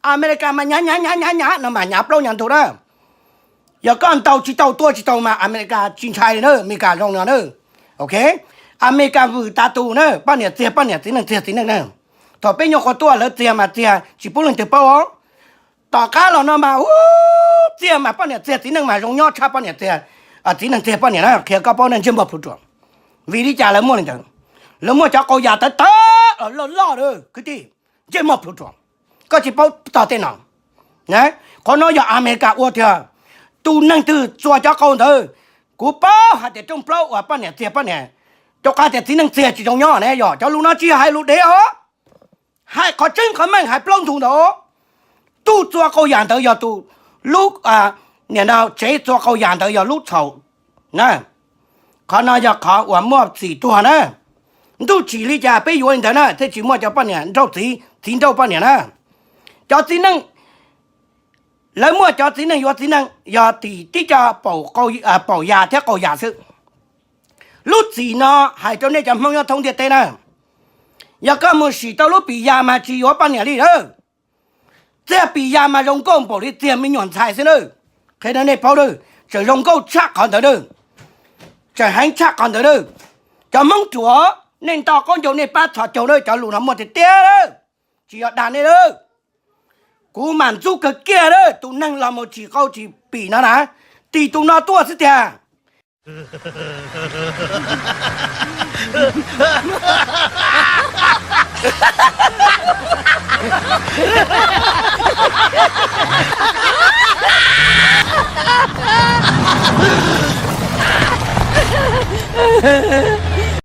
Amelikas mas nyav nyav nyav nyav nyav no mas nyav plaub nyav ntug na. Yog koj ntaus tsis tau tua tsis tau mas Amelikas tsis ntshai na, Amelikas zoo no na. Ok, Amelikas vwm tas tus na, poj niam txiag poj niam, txiv neej txiag txiv neej na. Thaum peb nyuam qhuav tuaj lawv txiag mas txiag tsis pub leej twg paub os. Tom qab los no mas txiag mas poj niam txiag txiv neej mas zoo nyob tshaj poj niam txiag, txiv neej txiag poj niam na, qhia koj paub na ntsej muag plhu ruam. Vim li cas lawv muaj li ntawd? Lawv muaj cov qau yas tawv tawv loj loj lawm kwv tij, ntsej muag plhu ruam. Koj tsis paub tog tej no. Qhov no yog Amelikas ua tiag. Tus neeg twg txua cov qau ntawd, kuv paub hais tias rooj plaub uas poj niam txiag poj niam, rau qhov tias txiv neej txiag tsis zoo nyob ne. Yog cov lus no tsis yog hais lus dev os, hais qhov tseeb qhov meej hais plaub ntug ntawd. Tus txua qau yas ntawd yog tus, lub, nim no tsev txua qau yas ntawd yog lub txhaum na. Qhov no yog qhov uas muaj txim tuag na. Ntuj tsim li cas peb yuav li ntawd na, thiaj tsis muaj cov poj niam nrauj txiv, txiv nrauj poj niam na. Cov txiv neej, lawv muaj cov txiv neej yuav txiv neej yog tim tib co paum yas thiab qau yas xwb. Lub txim no hais rau nej cov Hmoob nyob thoob ntiaj teb na, yog koj mus sim tau lub pim yas mas tsis yuav poj niam li lawm. Txiag pim yas mas zoo nkauj npaum li txiag me nyuam ntxhais xwb na. Qhia rau nej paub lawm, tseem zoo nkauj tshaj qhov ntawd lawm, tseem heev tshaj qhov ntawd lawm. Cov Hmoob ruam, nej nto qaub ncaug nej pab txhos caug lawm, cov lus no muaj tiag tiag lawm, tsis yog dag nej lawm. Kuv mam ntxub kawg kiag lawm, tus neeg los mus tsim qau tsis pim no na, tim tus no tuaj xwb tiag.